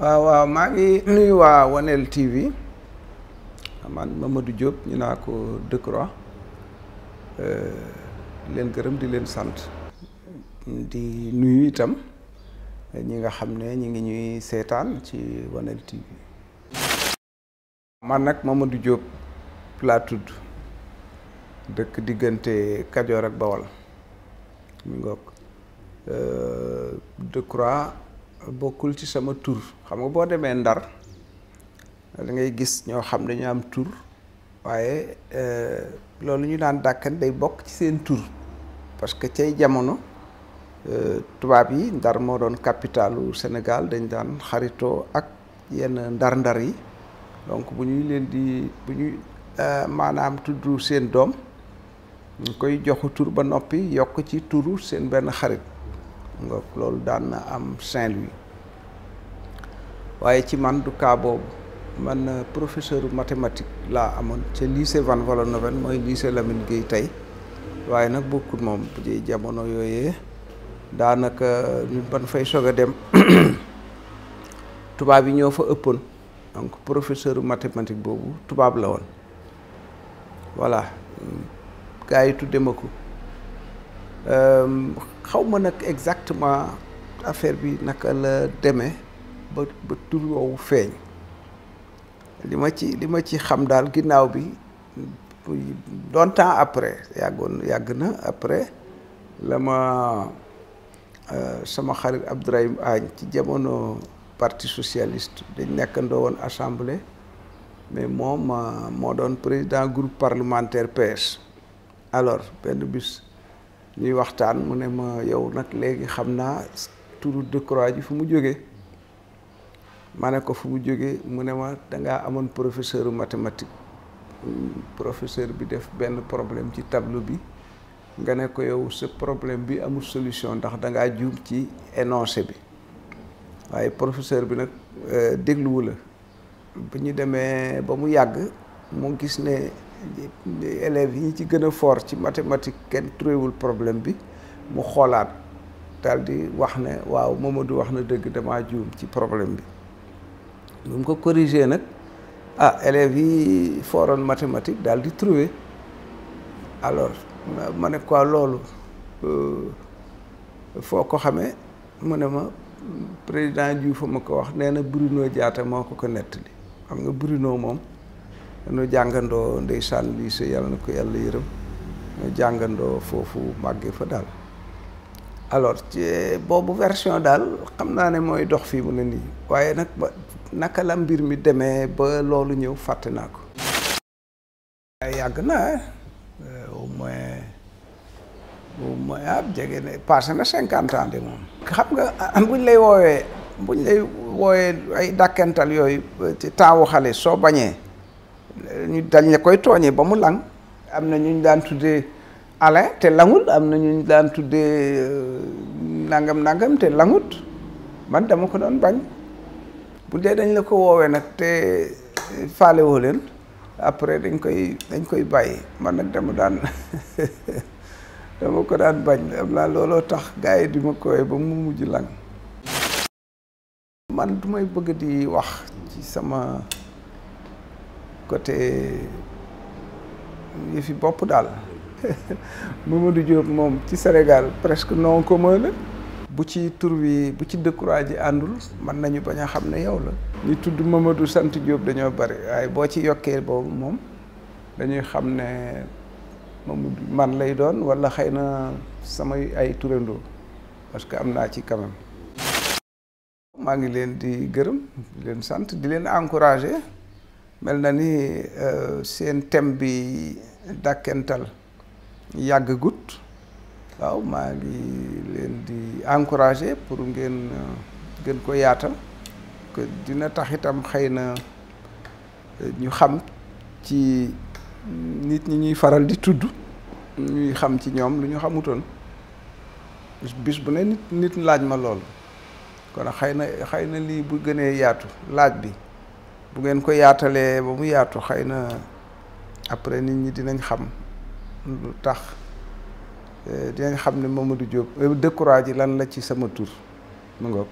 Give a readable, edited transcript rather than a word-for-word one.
waaw maa ngi nuyu waa WANNELTV man Mamadou Diop ñu naa ko Decroix di leen gërëm di leen sant di nuyu itam ñi nga xam ne ñi ngi ñuy seetaan ci WANNELTV. man nag Mamadou Diop laa tudd dëkk diggante Kajoor ak Bawol mi ngoog Decroix bokkul ci sama tur xam nga boo demee Ndar da ngay gis ñoo xam ne ñu am tur waaye loolu ñu daan dàkkan day bokk ci seen tur parce que cay jamono tubaab yi Ndar moo doon capitalu Sénégal dañ daan xaritoo ak yenn ndar-ndar yi donc bu ñuy leen di bu ñuy maanaam tudd seen doom ñu koy joxu tur ba noppi yokk ci turu seen benn xarit nga loolu daan na am Saint-Louis waaye ci man du cas boobu man professeur mathématique laa amoon ca lycée Van Vollenhoven mooy lycée Lamine Gueye tey waaye nag bokkut moom bu jëy jamono yooyee daanaka ñun ban fay soog a dem tubaab yi ñoo fa ëppoon donc professeur mathématique boobu tubaab la woon voilà gars yi tudde ma ko xaw ma nag exactement affaire bi naka la demee ba tur woowu feeñ li ma ci xam daal ginnaaw bi longtemps après yàgg na après la ma sama xarit Abdourahim Agne ci jamono parti socialiste dañ nekkandoo woon assemblée mais moom moo doon président groupe parlementaire PS alors benn bis ñuy waxtaan mu ne ma yow nag léegi xam naa turu Decroix ji fu mu jógee ma ne ko fu mu jógee mu ne ma dangaa amoon professeur mathématique professeur bi def benn problème ci tableau bi nga ne ko yow sa problème bi amul solution ndax dangaa juum ci énoncé bi waaye professeur bi nag dégluwu la bu ñu demee ba mu yàgg mu gis ne élèves yi ñi ci gën a fort ci mathématique kenn trouvéwul problème bi mu xoolaat daal di wax ne waaw Mamadou wax na dëgg damaa juum ci problème bi bu mu ko corrigé nag élèves yi fooroon mathématique daal di trouvé alors ma ne quoi loolu foo ko xamee mu ne ma président Diouf ma ko wax nee na Bruno Diatta moo ko nettali xam nga Bruno moom dañoo jàngandoo ndeysaan lycée yàlla na ko yàlla yërëm ñoo jàngandoo foofu màggee fa daal alors ci boobu version daal xam naa ne mooy dox fii mu ne nii waaye nag ba naka la mbir mi demee ba loolu ñëw fàtte naa ko. yàgg na au moins jege ne passé na 50 ans de moom. xam nga buñ lay woowee ay dàkkantal yooyu ci taawu xale soo bañee ñu dañ la koy tooñee ba mu lang am na ñu daan tuddee Alain te langul am na ñu daan tuddee nangam te langut man dama ko doon bañ bu dee dañ la ko woowee nag te faale woo leen après dañ koy bàyyi man nag dama ko daan bañ am naa looloo tax gars yi di ma koy ba mu mujj lang man du may bëgg di wax ci sama côté yëfi bopp daal Mamadou Diop moom ci Sénégal presque non commun la bu ci tur wi bu ci Decroix ji àndul mën nañu bañ a xam ne yow la ñu tudd Mamadou sant Diop dañoo bari waaye boo ci yokkee boobu moom dañuy xam ne Mamadou man lay doon wala xëy na samay ay turandoo parce que am naa ci quand même. maa ngi leen di gërëm di leen sant di leen encourager mel na ni seen thème bi Dakkantal yàgg gut waaw maa ngi leen di encourager pour ngeen gën ko yaatal que dina tax itam xëy na ñu xam ci nit ñi ñuy faral di tudd ñuy xam ci ñoom lu ñu xamutoon bis bu ne nit laaj ma lool kon xëy na lii bu gënee yaatu laaj bi bu ngeen ko yaatalee ba mu yaatu xëy na après nit ñi dinañ xam lu tax dinañ xam ne Mamadou Diop Decroix ji lan la ci sama tur mu ngoog